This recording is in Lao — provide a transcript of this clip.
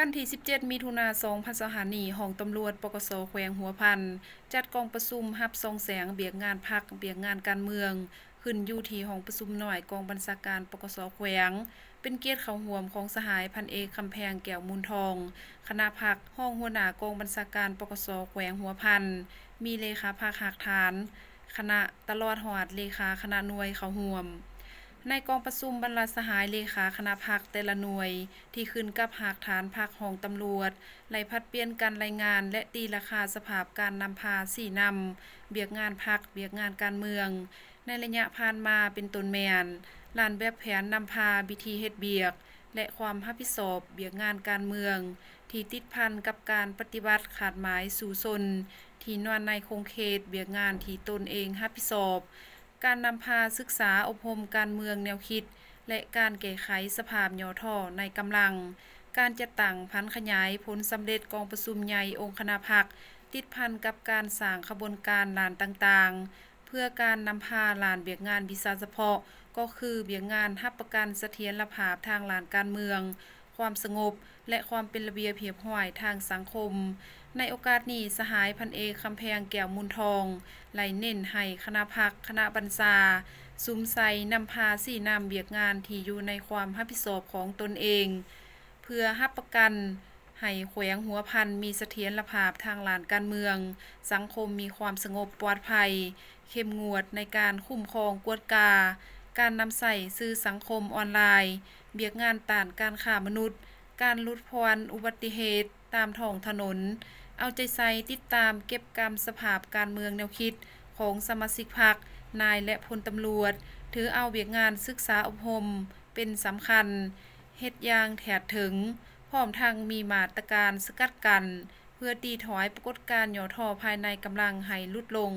ວັນທີສິບເຈັດ ມິຖຸນາ ສອງພັນຊາວຫ້ານີ້, ຫ້ອງຕຳຫຼວດ ປກສ ແຂວງຫົວພັນ ຈັດກອງປະຊຸມຮັບສ່ອງແສງວຽກງານພັກ, ວຽກງານການເມືອງ ຂຶ້ນຢູ່ທີ່ຫ້ອງປະຊຸມນ້ອຍກອງບັນຊາການ ປກສ ແຂວງ, ເປັນກຽດເຂົ້າຮ່ວມຂອງສະຫາຍພັນເອກ ຄຳແພງ ແກ້ວມູນທອງ, ຄະນະພັກ, ຮອງຫົວໜ້າກອງບັນຊາການ ປກສ ແຂວງຫົວພັນ, ມີເລຂາພັກຮາກຖານຄະນະ ຕະຫຼອດຮອດເລຂາຄະນະໜ່ວຍເຂົ້າຮ່ວມ. ໃນກອງປະຊຸມ, ບັນດາສະຫາຍເລຂາຄະນະພັກແຕ່ລະໜ່ວຍ ທີ່ຂຶ້ນກັບຮາກຖານພັກຫ້ອງຕຳຫຼວດ ໄດ້ຜັດປ່ຽນກັນລາຍງານ ແລະ ຕີລາຄາສະພາບການນຳພາຊີ້ນຳວຽກງານພັກ, ວຽກງານການເມືອງ ໃນໄລຍະຜ່ານມາ ເປັນຕົ້ນແມ່ນ ລ້ານແບບແຜນນຳພາ, ວິທີເຮັດວຽກ ແລະ ຄວາມຮັບຜິດຊອບວຽກງານການເມືອງ ທີ່ຕິດພັນກັບການປະຕິບັດຄາດໝາຍສູ້ຊົນ ທີ່ນອນໃນຂົງເຂດວຽກງານທີ່ຕົນເອງຮັບຜິດຊອບ, ການນຳພາສຶກສາອົບຮົມການເມືອງແນວຄິດ ແລະ ການແກ້ໄຂສະພາບຫຍໍ້ທໍ້ໃນກຳລັງ, ການຈັດຕັ້ງຜັນຂະຫຍາຍຜົນສຳເລັດກອງປະຊຸມໃຫຍ່ອົງຄະນະພັກ ຕິດພັນກັບການສ້າງຂະບວນການດ້ານຕ່າງໆ ເພື່ອການນຳພາດ້ານວຽກງານວິຊາສະເພາະ ກໍຄືວຽກງານຮັບປະກັນສະຖຽນລະພາບທາງດ້ານການເມືອງ, ຄວາມສະຫງົບ ແລະ ຄວາມເປັນລະບຽບຮຽບຮ້ອຍທາງສັງຄົມ. ໃນໂອກາດນີ້, ສະຫາຍພັນເອກ ຄຳແພງ ແກ້ວມູນທອງ ໄດ້ເນັ້ນໃຫ້ຄະນະພັກ, ຄະນະບັນຊາ ສຸມໃສ່ນຳພາຊີ້ນຳວຽກງານທີ່ຢູ່ໃນຄວາມຮັບຜິດຊອບຂອງຕົນເອງ ເພື່ອຮັບປະກັນໃຫ້ແຂວງຫົວພັນມີສະຖຽນລະພາບທາງດ້ານການເມືອງ, ສັງຄົມມີຄວາມສະຫງົບປອດໄພ, ເຂັ້ມງວດໃນການຄຸ້ມຄອງກວດກາ, ການນຳໃຊ້ສື່ສັງຄົມອອນລາຍ, ວຽກງານຕ້ານການຄ້າມະນຸດ, ການຫຼຸດຜ່ອນອຸບັດຕິເຫດຕາມທ້ອງຖະໜົນ, ເອົາໃຈໃສ່ຕິດຕາມເກັບກຳສະພາບການເມືອງແນວຄິດຂອງສະມາຊິກພັກ, ນາຍ ແລະ ພົນຕຳຫຼວດ, ຖືເອົາວຽກງານສຶກສາອົບຮົມເປັນສຳຄັນ, ເຮັດຢ່າງແທດເຖິງ, ພ້ອມທັງມີມາດຕະການສະກັດກັ້ນ ເພື່ອຕີຖອຍປາກົດການຫຍໍ້ທໍ້ພາຍໃນກຳລັງໃຫ້ຫຼຸດລົງ.